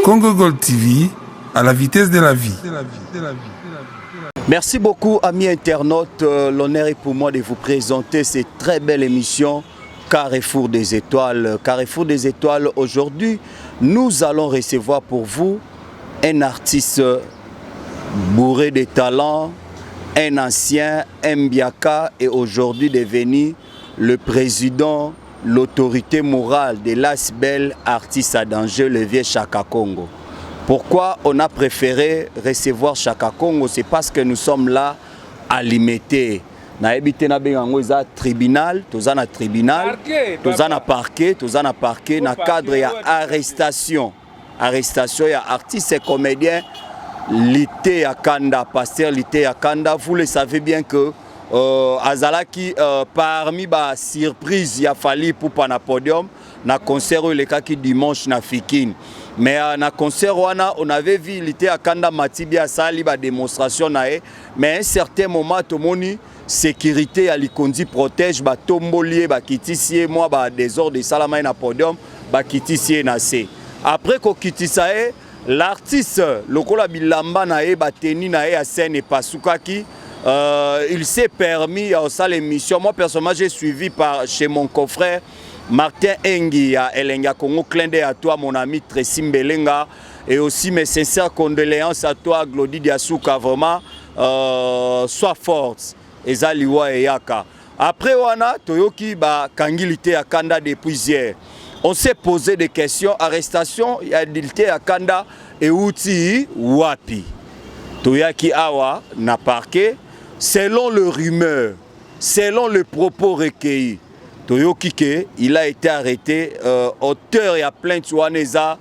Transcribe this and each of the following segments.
Congo Gold TV, à la vitesse de la vie. Merci beaucoup, amis internautes. L'honneur est pour moi de vous présenter cette très belle émission Carrefour des Étoiles. Carrefour des Étoiles, aujourd'hui, nous allons recevoir pour vous un artiste bourré de talent, un ancien, un Mbiaka et aujourd'hui devenu le président, l'autorité morale de l'ASBL Artiste à danger, le vieux Chaka Congo. Pourquoi on a préféré recevoir Chaka Congo? C'est parce que nous sommes là à limiter. Nayebi te nabenga yango eza tribunal, toza na tribunal, toza na parquet, toza na parquet na cadre ya arrestation ya artiste et comédien Liteya Kanda, pasteur Liteya Kanda. Vous le savez bien que azalaki parmi ba surprise ya Fally Ipupa na podium na concert oyo elekaki dimanche na Fikin. Mais na concert wana, on avait vu Liteya Kanda matibi, asali ba démonstration na ye, mais à un certain moment tomoni sécurité ya Likondi Protège batomboli ye, bakitisi ye, mwa ba désordre esalama ye na podium, bakitisi ye na se. Après kokitisa ye, l'artiste, lokola bilamba na ye, bateni na ye ya scène epasukaki, il s'est permis ya kosala émission. Moi personnellement, j'ai suivi par chez mon confrère Martin Engi ya Elengi ya Congo. Clin d'œil à toi, mon ami Tracy Mbelenga, et aussi mes sincères condoléances à toi, Glody Diasuka. Vraiment, sois forte, eza liwa eyaka. Après wana, toyoki bakangi Liteya Kanda depuis hier. On s'est posé des questions: arrestation ya Liteya Kanda euti wapi? Toyaki awa na parquet. Selon le rumeur, selon le propos recueilli, toyoki ke il a été arrêté, auteur ya plainte wana eza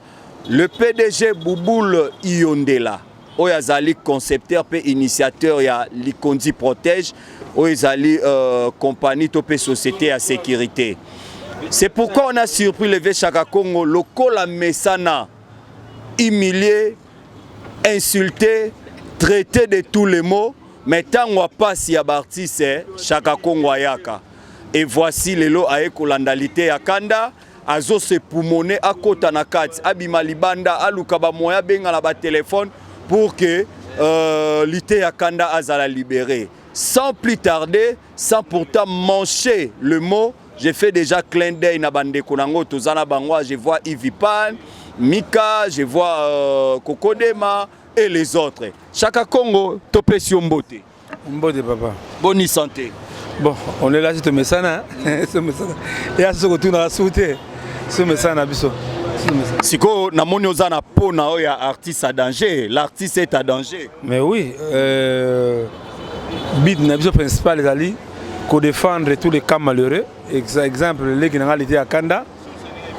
le PDG Bouboul Iyondela, oyo azali concepteur mpe initiateur ya Likondi Protège, oyo ezali compagnie to mpe société ya sécurité. C'est pourquoi on a surpris le vieux Chaka Congo lokola mesana, humilié, insulté, traité de tous les mots, mais ntango apasi ya baartiste, Chaka Congo ayaka. Et voici lelo aye kolanda Liteya Kanda, azosepumone, akota na kati, abima libanda, aluka bamoya, abenga na batelefone pour que Liteya Kanda azala libéré. Sans plus tarder, sans pourtant mancher le mot, j'ai fait déjà clin d'œil na bandeko nango toza na bango. Je vois Yves Pan Mika, je vois Kokodema et les autres. Chaka Congo, topesi yo mbote. Mbote, papa. Boni santé? Bon, on est là, si tomesana, tomesana ya soki otunaka su te, tomesana na biso. Sikoyo namoni oza na po na oyo ya artiste à danger. L'artiste est à danger. Mais oui, but na biso principal ezali kodéfendre tous les cas malheureux. Exemple, leki na nga Liteya Kanda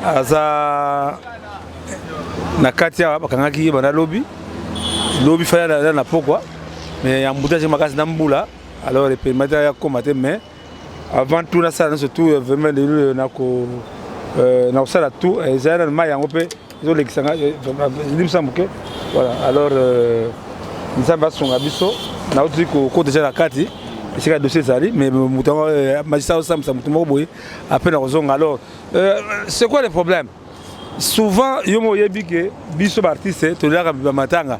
aza na kati awa, bakangaki ye banda lobi lobi, faya na pokwa, mais embouteillage makasi na mbula, alors epermettre ya koma te. Mais avant tout, nasala nyonso tout, vraiment lelo nakosala tout. Ezali na mai yango mpe ezolekisanga, limisa moke. Voilà, alors Nzambe asunga biso. Nauti kokota deja na kati esika dossier ezali, mais moto yango, magistrat osambisa moto moko boye, après na kozonga. Alors, c'est quoi le problème? Souvent yo mo oyebi ke biso baartiste toliaka bamatanga,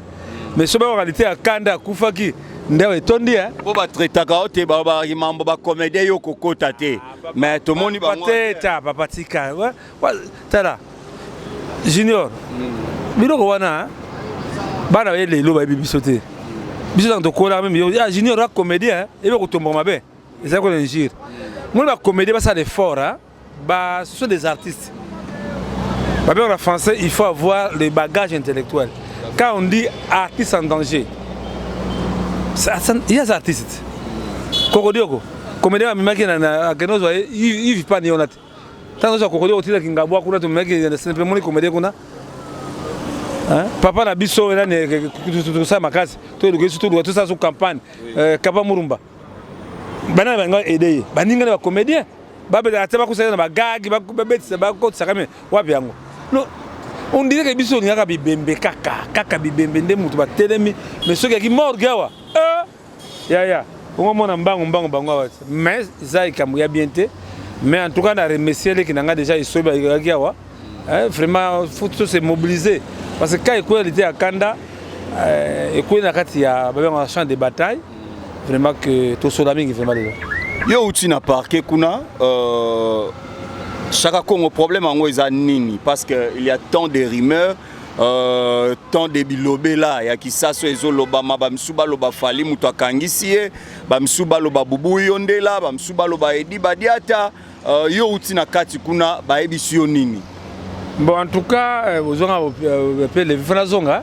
mais so bayokaka Liteya Kanda akufaki, nde etondi. Mpo batraitaka o te, balobaka mambo bacomédien, yo kokota te, mais tomoni bango te. Ta papa, tika, tala junior, biloko wana bana baye lelo bayebi biso te. Biso ntango tokolaka, même ah, junior a comédien ebe kotomboka mabe, ezali kona injure. Moni bacomédien basala effort, ba ce sont des artistes. Babengaka na français, il faut avoir le bagage intellectuel. Quand on dit artiste en danger, il y a des artistes Kokodioko, comédien amemaki akende ozwa Yves Pani wana te. Ntango ozwa Kokodioko, otilaki ngabwa kuna, tomemaki moni comédien kuna, papa na biso nani, tosala makasi, toluka biso, toluka tosala so campagne kapa murumba. Banani balinga aide ye? Baningani bacomédien babetaka te, bakosala na bagagi, babetisa, bakotisaka me wapi yango? Non, on dirait que biso olingaka bibembe kaka kaka bibembe nde moto batelemi, mais soki yaki morgue awa, yaya ongomona mbangu mbangu bango awa. Mais eza likambo ya bien te. Mais en tout cas, na remercier leki na nga déjà, esobi ayaki awa. Hein, vraiment faut tout se mobiliser parce que quand ekoya Liteya Kanda, ekoyi na kati ya babengaka champ de bataille, vraiment que tosola mingi vraiment lelo. Yo outi na parquet kuna, Chaka Congo, problème yango eza nini? Parce que il y a tant de rumeurs, tant de bilobela ya kisaso ezolobama. Bamisu baloba Fally moto akangisi ye, bamisu baloba Bubu Yondela, bamisu baloba Edi Badiata. Yo outi na kati kuna, bayebisi yo nini? Bon, en tout cas, ozonga mpe levi fo nazonga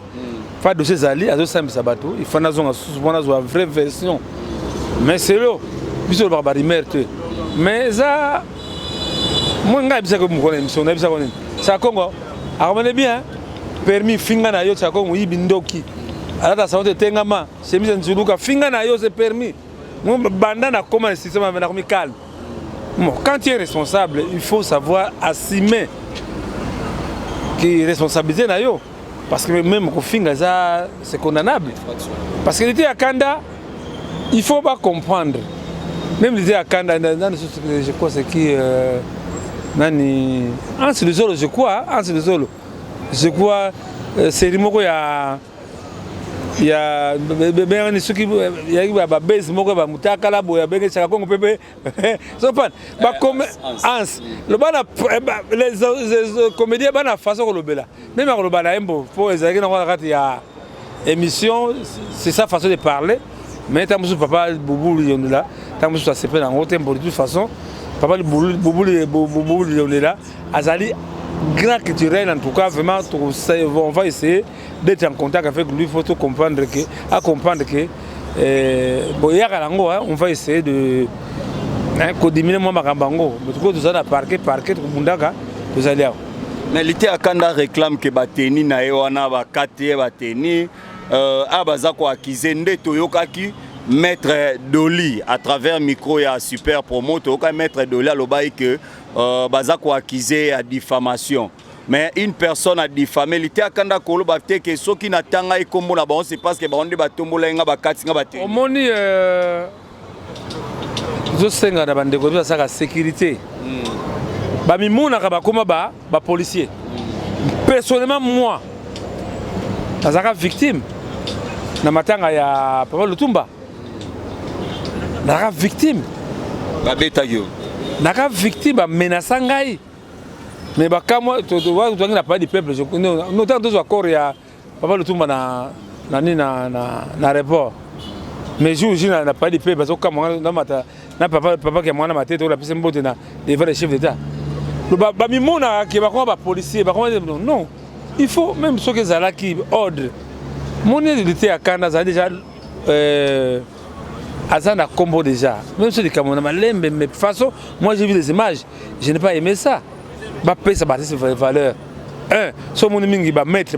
fa dossier ezali, azosambisa bato, il faut nazonga susu mpo nazwa vraie version. Mais selo biso olobaka barumeur te, mais eza moi ngai ayebisaki mokolo na émission, nayebisako nini? Chaka Congo akomane bien permis, finga na yo. Chaka Congo moyibi, ndoki, alata salon te, etengama, chemise nzuluka, finga na yo, c'est permis. Banda nakoma na système, nakomi calme. Bon, quand tu es responsable, il faut savoir assumer ki responsabilité na yo, parce que même kofinga eza, c'est condamnable. Parce que Liteya Kanda, il faut pas comprendre, même Liteya Kanda nani, je crois, c'est qui, nani, Anse Luzolo, je crois, Anse Luzolo, je crois, série moko ya bengani, soki yaki babase moko ya bamutakala boye, abenge Chaka Kongo pepe sopane bakome anse loba na les comédiens bana façon kolobela, même akoloba na ye mbo mpo ezalaki nango na kati ya émission, c'est sa façon de parler. Mais ntango mosusu papa Bubu Liyondela, ntango mosusu asepe nango te. Mbo de toute façon, papa Bubu Liyondela azali grand culturel. En tout cas, vraiment, on va essayer d'être en contact avec lui, faut comprendre que à comprendre que bon, yaka nango, on va essayer de kodiminuer mwa makambo yango. Toko tozali na parquet, tokobundaka, tozali awa. Mais Liteya Kanda réclame ke bateni na ye wana bakati ye bateni awa baza koaccuser nde. Toyokaki maître Doli à travers micro ya Super Promo, toyokaki maître Doli alobaki ke baza koaccuser ya diffamation. Mais une personne a diffamé Liteya Kanda, koloba te ke soki natanga ekombo na bango, c'est parce que bango nde batombola ye nga, bakati nga bateni. Omoni, tozosenga na bandeko biso basalaka sécurité, bamimonaka bakóma bapolicier. Personnellement, moi nazalaka victime na matanga ya papa Lutumba, nazalaka victime. Babetaki yo? Nazalaka victime, bamenacer ngai. Mais bakamwa, tozangi na Palais du Peuple, ntango tozwa corps ya papa Lutumba na nini, na aéroport. Mais jour J na Palais du Peuple, bazokamwa, namata na papa, papa ke mwana matete oyo apesi mbote na devant le chef d'État. Bamimonaka ke bakoma bapolicier, bakoma. Non, il faut même soki ezalaki ordre moni Liteya Kanda azali déjà, aza na kombo déjà, même soki likambo na malembe. Mais façon moi j'ai vu des images, je n'ai pas aimé ça. Bapesa baartiste valeur un so omoni mingi bamaître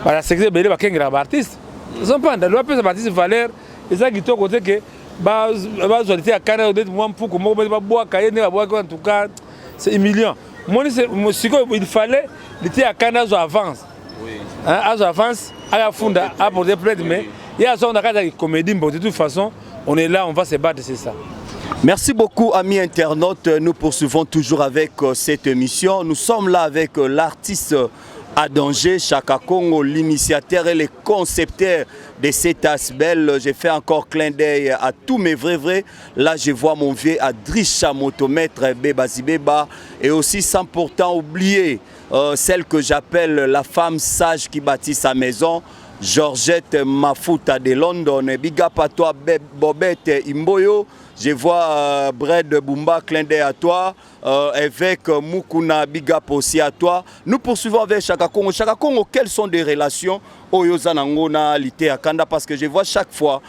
basécurité ebele bakengelaka baartiste, ozompanda bapesa baartiste valeur. Eza kitoko te ke bazwa Liteya Kanda neti mwa mpuku moko, babwaka ye ndenge babwaki. En tout cas, c'est humiliant. Moni sikoyo, il fallait Liteya Kanda azwa avance, azwa avance, aya funda, aporter plainte. Mais ye azonga na kati ya comédie. Bon, de toute façon, on est là, on va se battre, c'est ça. Merci beaucoup, amis internautes. Nous poursuivons toujours avec cette émission. Nous sommes là avec l'artiste à danger, Chaka Congo, l'initiateur et le concepteur de cette ASBL. J'ai fait encore clin d'œil à tous mes vrais vrais. Là, je vois mon vieux Adrisha Motomètre Beba Zibeba et aussi sans pourtant oublier celle que j'appelle la femme sage qui bâtit sa maison, Georgette Mafuta de London. Big up à toi, Bobette Imboyo. Je vois Brad Bumba, clin d'œil à toi. Évêque Mukuna, big up aussi à toi. Nous poursuivons avec Chaka Congo. Chaka Congo, quelles sont des relations oyo oza nango na Liteya Kanda? Parce que je vois chaque fois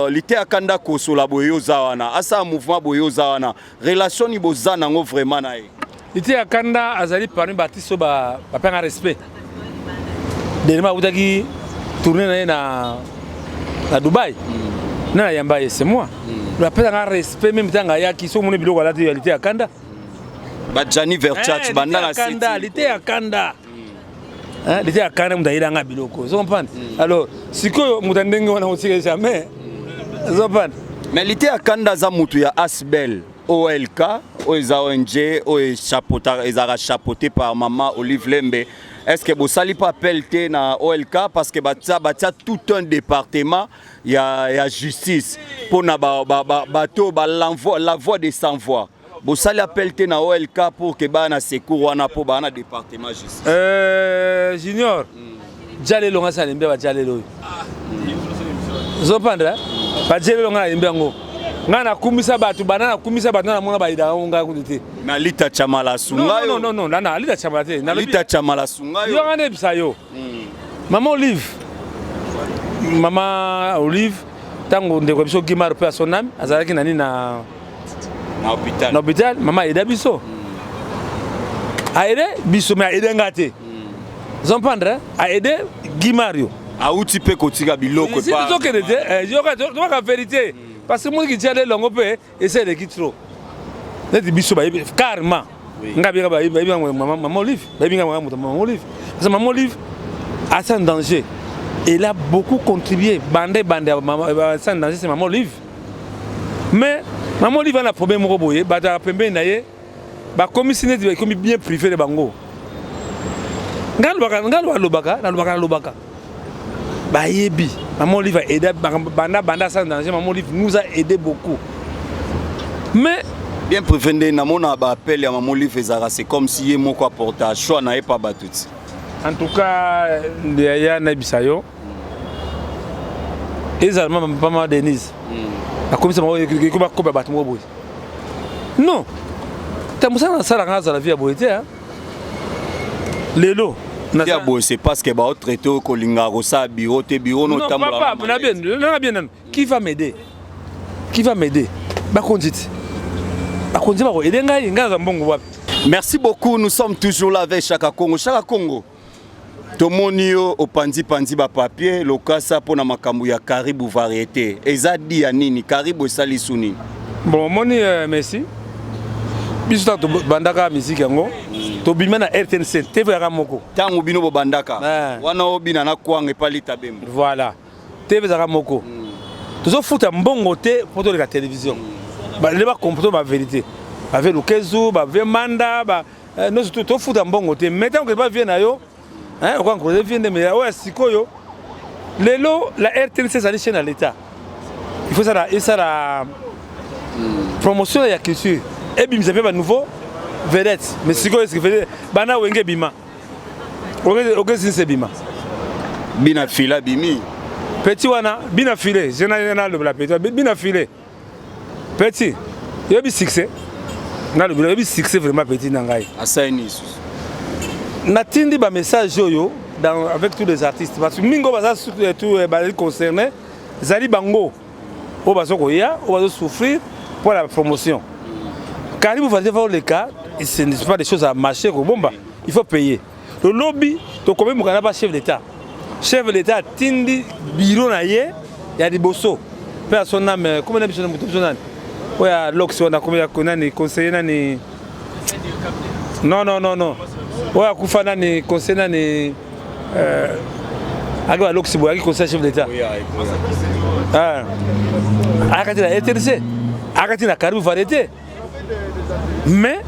Liteya Kanda kosola boye, oza wana, asa mouvement boye, oza wana. Relation ni boza nango vraiment na ye? Liteya Kanda azali parmi baartiste oyo bapengaka respect. Dernièrement akutaki tournée na ye na Dubai, na nayamba ye, c'est moi. Bapesaka respect. Même ntango ayaki, soki omoni biloko alati ya Liteya Kanda. Bajani Verchat banda na Kanda, Liteya Kanda, Liteya Kanda moto ayelanga biloko, ozo comprendre? Alors sikoyo moto ya ndenge wana otika jamais, ozo comprendre? Mais Liteya Kanda aza moto ya ASBL OLK. Oyo eza ONG oyo ezalaka chapeauté par mama Olive Lembe. Est ce que bosali mpe appel te na OLK? Parce que batia tout un département ya justice mpona bato ba, la voix des sans voix. Bosali appel te na OLK pour ke baya na secours wana, mpo baya na département justice? Junior, jalelo nga salembe, bajalelo oyo ozopandra, bajalelo nga nalembi yango. Ngai nakumisa bato, banda nakumisa bato, nga namona bayidaka ngo ngai kutu te. Na Lita Chamala sunga yo. Non, non, non, na Alita Chamala te. Lita Chamala sunga yo. Yo nga nayebisa yo, mama Olive, mama Olive, ntango ndeko biso Gimar mpe asonami azalaki nani na na hôpital. Na hôpital, mama aida biso, aide biso, mais aide nga te. Ozomprendre, aide Gimario. Auti mpe kotika biloko. Si tozokende te, tobaka vérité, parce que moniki tia lelongo mpe esa eleki trop. Neti biso bayebi carrément, nga benga bayebi mama Olive, bayebi nga moto mama Olive, parce que mama Olive asa en danger, elle a beaucoup contribué. Bande bande asa en danger, c'est mama Olive. Mais mama Olive ana problème moko boye, bato ya pembeni na ye bakomisi neti ekomi bien privé de bango. Nga alobaka, nga alobaka, nalobaka, nalobaka, bayebi mama Olive aide banda banda asa en danger. Mama Olive nous a aidé beaucoup, mais bien privé nde namona baappel ya mama Olive ezalaka, c'est comme si ye moko aporta choix na ye pa bato ti. En tout cas, yaya, nayebisa yo, ezala mama Denise akomisa bango ekomi bakoba bato moko boye. Non, ta mosala nasalaka, azala vie ya boye te lelo. Ya boye, c'est parce que baotraite oyo kolinga kosala bureau te, bureau notambola nanga bien nano. Qui va m'aider? Qui va m'aider? Bakonzi te, bakonzi bakoaider ngai? Ngai naza mbongo wapi? Merci beaucoup, nous sommes toujours là avec Chaka Congo. Chaka Congo, tomoni yo opanzi-panzi bapapier lokasa mpona makambo ya Karibu Variété. Eza di ya nini? Karibu esali su nini? Bon, omoni, Messi, biso ntango tobandaka misiki yango, tobima na RTNC, TV yaka moko. Ntango bino bobandaka wana, obina na kwanga epali tabembo. Voilà, TV ezalaka moko, tozofuta mbongo te mpo toleka télévision. Nde bacomprendre bavérité, bave Lukezu, bave Manda, nyonso tofuta mbongo te. Mais ntango bavie na yo, okoencourage vie nde. Mais oyo ya sikoyo lelo, la RTNC ezali chaîne ya l'État, il faut esala promotion ya culture, ebimisa mpe banouveau vedette. Mais sikoyo bana Wenge ebima, okesinisa ebima. Bina fila bimi. Petit wana bina file, je nalobela petit bina file. Petit yobi succès, nalobela yobi succès vraiment, petit na ngai. Asali nini lisusu? Natindi bamessage oyo avec tous les artistes, parce que mingi oyo baza bazali concerné, ezali bango oyo baza koya, oyo bazosouffrir pour la promotion. Karibu Variété va oleka, ce ne sont pas des choses à marcher kobomba, il faut payer. Tolobi, tokomi mokanda pa chef d'État. Chef de l'État atindi bureau na ye ya liboso mpe ya son âme, komi na biso na moto biso nani oyo ya lox wana, komi ya nani, conseiller nani, non, non, non, non, oyo akufa nani, conseiller nani, aki balox boye, aki conseiller chef d'État, ayakati na RTNC, ayakati na Karibu Variété. Mais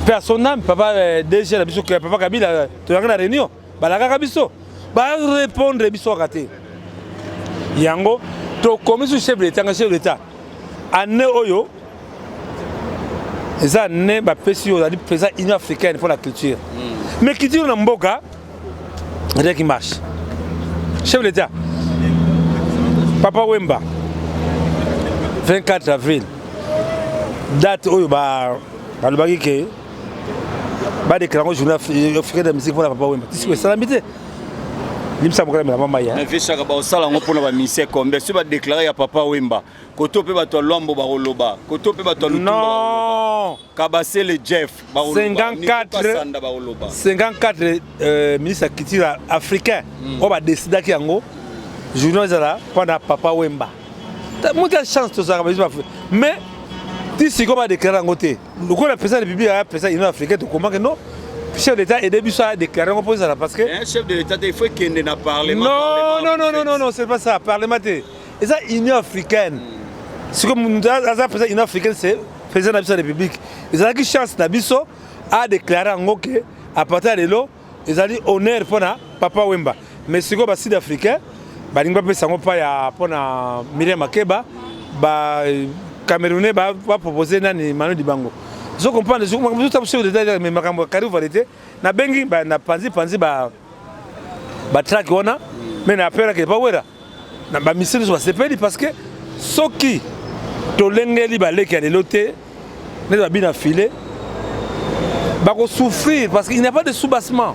mpe à son âme, papa DG na biso, papa Kabila, toyaka na réunion, balakaka biso, barépondre biso kaka te. Yango tokomi su chef de l'État. Nga chef de l'État, année oyo eza année bapesi oyo ozali président Union africaine pour la culture, mais culture na mboka, rien qui marche. Chef de l'État, Papa Wemba, 24 avril, date oyo balobaki ke badéclarer yango Journée africaine de musique mpona Papa Wemba, tisiko esalami te. Limisa mokala mela mama ya. Mais vechaka baosala yango mpona bamusicien combien? Soki badéclarer ya Papa Wemba, koto mpe bato ya Lwambo bakoloba, koto mpe bato ya Lutumba. Non. Kabasele Jeff. 54 bakoloba. 54 ministre ya culture africain oyo badécidaki yango, journée ezala mpona Papa Wemba. Moto ya chance tozalaka biso, mais ti sikoyo badéclarer yango te. Lokola président de République aya président Union africaine, tokomaki non, chef d'État aide biso adéclarer yango mpo ezala, parce que un chef de l'État te, il faut ekende na parlement. Non, non, non, non, non, non, c'est pas ça. Parlement te, eza Union africaine. Sikoyo aza président Union africaine, c'est Président na biso ya République, ezalaki chance na biso adéclarer yango ke à partir ya lelo ezali honneur mpona Papa Wemba. Mais sikoyo basud africain balingi bapesa yango mpa ya mpona Miriam Makeba, ba Camerounais bapropose nani, Manu Dibango. Ozo comprendre chef d'état, mais makambo ya karibu te. Nabengi na panzi panzi ba batrack wana, mais na apelaki epa Wera na bamisio nyonso, basepeli, parce que soki tolengeli baleki ya lelo te, neti babina file bakosouffrir, parce qu'il n'y a pas de soubassement.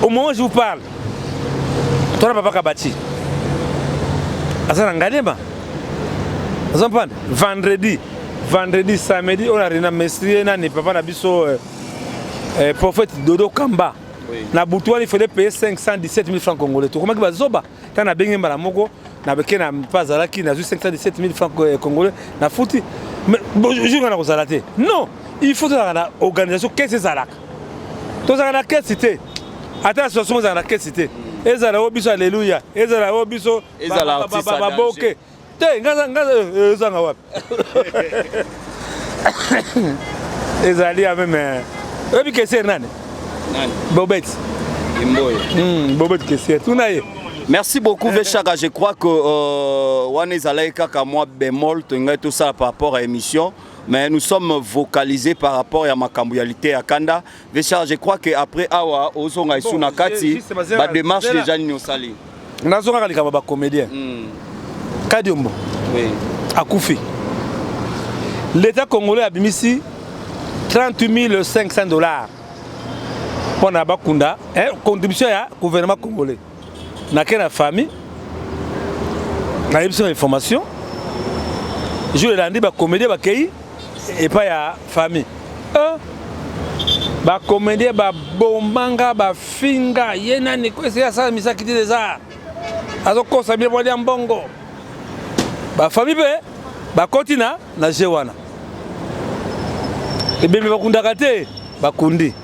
Au moment où je vous parle, tona papa Kabati aza na Ngaliema, ozompane vendredi, samedi oyo na rena mesrie nani, papa na biso prophète Dodo Kamba. Na butu wana, il fallait payer 517 000 francs congolais. Tokomaki bazoba ntango nabengi mbala moko, nabeke na mpe azalaki, nazwi 517 000 francs congolais na futi. Mais jour nga na kozala te. Non, il faut tozalaka na organisation, caisse ezalaka, tozalaka na caisse te. Ata association ezalaka na caisse te, ezala oyo biso alleluya, ezala oyo biso baboke te. Nga ezanga wapi? Ezali ya même. Oyebi caissière nani? Bobet. Bobet caissière, tuna ye. Merci beaucoup, Veshaka. Je crois que wana ezalaki kaka mwa bémol tolingai tosala par rapport à émission, mais nous sommes vocalisés par rapport à makambo ya lite ya kanda. Veshaka, je crois que après awa ozonga esu na kati badémarche déjà nini osali? Nazongaka likambo ya bacomédien. Kadiombo akufi, l'État congolais abimisi 38 500 $ mpo na bakunda, contribution ya gouvernement congolais. Nake na famille, nayebisi na information. Jour elandi, bacomédien bakei epai ya famille, bacomédien babombanga, bafinga ye nani, ese asala misaki te, eza azokosa bino bwalia mbongo. Bafamille mpe bakoti na jeu wana. Ebembe bakundaka te, bakundi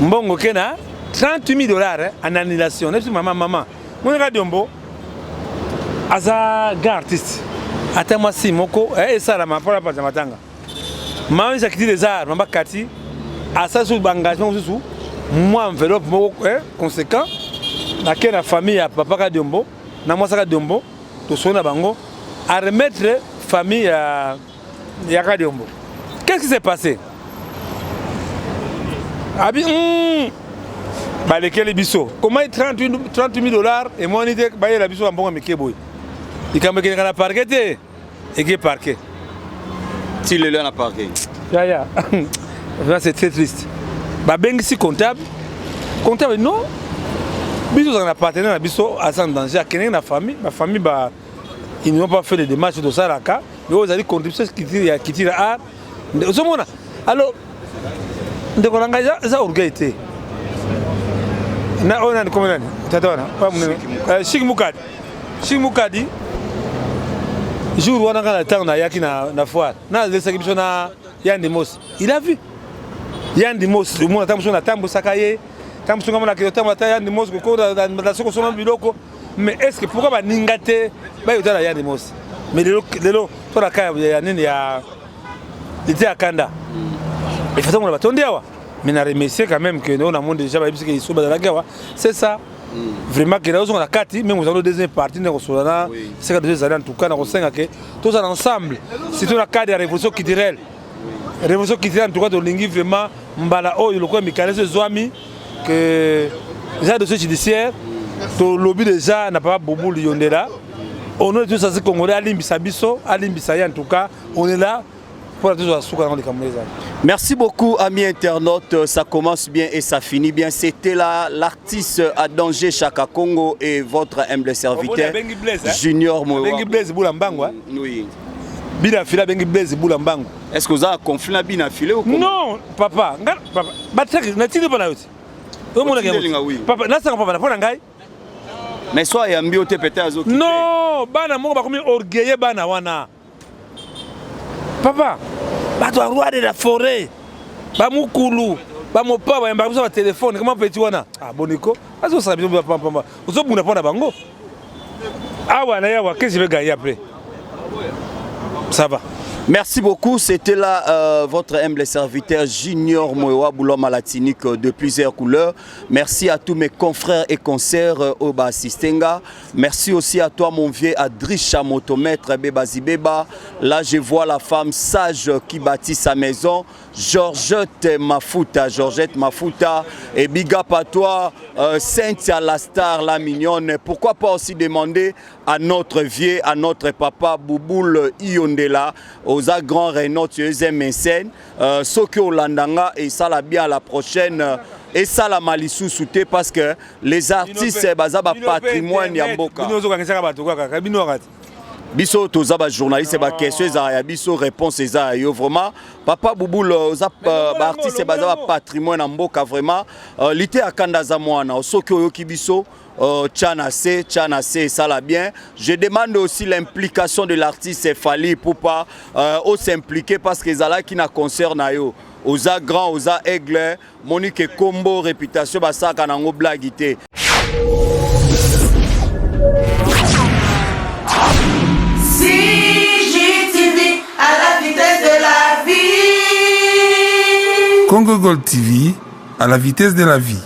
mbongo ke na 38 000 dollars en annulation. Nayebisi mama: "Mama, monika Diombo aza grand artiste, ata mwasi moko esalama mpona panza matanga." Mama Jacques des Arts, mama Kati, asali so baengagement mosusu, mwa enveloppe moko conséquent. Nake na famille ya papa Kadiombo na mwasi Kadiombo, tosoli na bango à remettre famille ya Kadiombo. Qu'est-ce qui s'est passé? Abi balekeli biso comment 38 000 $ emoni te, bayela biso bambongo mike boye. Likambo ekendeka na parquet te, eke parquet. Ti lelo na parquet. Yaya, vraiment, c'est très triste. Babengisi comptable, comptable: "Non, biso ozalaka na partenaire na biso aza en danger." Akendeki na famille, bafamille ba ils n'ont pas fait de démarche tosalaka, mais oyo ezali contribution ya culture, art. Ozomona, alors ndeko na ngai, eza orgueil te. Na oyo nani, komo nani, tata wana monene, Shiki Mukadi, Shiki Mukadi, jour wana ngai na ntango nayaki na foire, nalesaki biso na Yandi Mosi. Il a vu Yandi Mosi, omona ntango mosusu natambwisaka ye, ntango mosusu ngai monakende otambola ata Yandi Mosi kokosoki kosomba biloko. Mais est ce que pourquoi baninga te bayi otala Yandi Mosi? Mais lelo, lelo tolaka ya nini, ya lite ya kanda, il faut mona batondi awa. Mais na remercier quand même que nous namoni déjà bayebisi ke iso bazalaki awa. C'est ça vraiment ke nazozonga na kati, même ozali deuxième partie nde kosola na seka déjà ezali. En tout cas, na kosenga ke tozala ensemble, surtout na cadre ya révolution culturelle. Révolution culturelle, en tout cas, tolingi vraiment mbala oyo lokola mikanda so ezwami ke eza dossier judiciaire. Tolobi déjà na papa Bubulu Yondela, au nom de tous ces Congolais, alimbisa biso, alimbisa ye. En tout cas, on est là mpona tozwa suka yango likambo ezali. Merci beaucoup, amis internautes. Ça commence bien et ça finit bien. C'était là l'artiste à danger Chaka Congo et votre humble serviteur Junior Moewa. Bengi Blaise Boula Mbango. Hein? Oui. Bina fila bengi Blaise Boula Mbango. Est-ce que vous avez un conflit na bina filé ou comment? Non, papa. Nga papa. Batrek na tindi pona yoti. Papa, nasanga papa na pona ngai. Mais soit yambi ote peut-être azo. Non, bana moko bakomi orgueilleux, bana wana. Papa, bato ya roi de la forêt, bamukulu, bamopa, bayambaka biso batelefone kama peti wana. Ah, boniko azosala biso pampamba, ozobunda mpo na bango awa na ye awa. Qu'est-ce que je vais gagner après? Ça va. Merci beaucoup. C'était là votre humble serviteur Junior Moewa Bouloma Latinique de plusieurs couleurs. Merci à tous mes confrères et consoeurs au Assistenga. Merci aussi à toi, mon vieux Adrisha Motomètre Beba Zibeba. Là, je vois la femme sage qui bâtit sa maison, Georgette Mafuta. Georgette Mafuta. Et big up à toi, Cynthia la star, la mignonne. Pourquoi pas aussi demander à notre vieux, à notre papa Bouboul Iondela, aux grands Renault, tu es mécène. Soki olandanga et ça la bien à la prochaine. Et ça la malisusu te parce que les artistes baza ba patrimoine ya mboka. Bino ozokangisaka bato kaka bino kati. Biso toza bajournaliste, baquestion ezala ya biso, réponse eza ya yo. Vraiment, papa Bubul, oza baartiste baza bapatrimoine na mboka. Vraiment, lite ya kanda aza mwana. Soki oyoki biso, tya na se, tya na se, esala bien. Je demande aussi l'implication de l'artiste Fally Ipupa, os'impliquer parce que ezalaki na concert na yo. Oza grand, oza aigle. Monique Kombo, réputation basalaka nango blague te. CGTV à la vitesse de la vie. Congo Gold TV à la vitesse de la vie.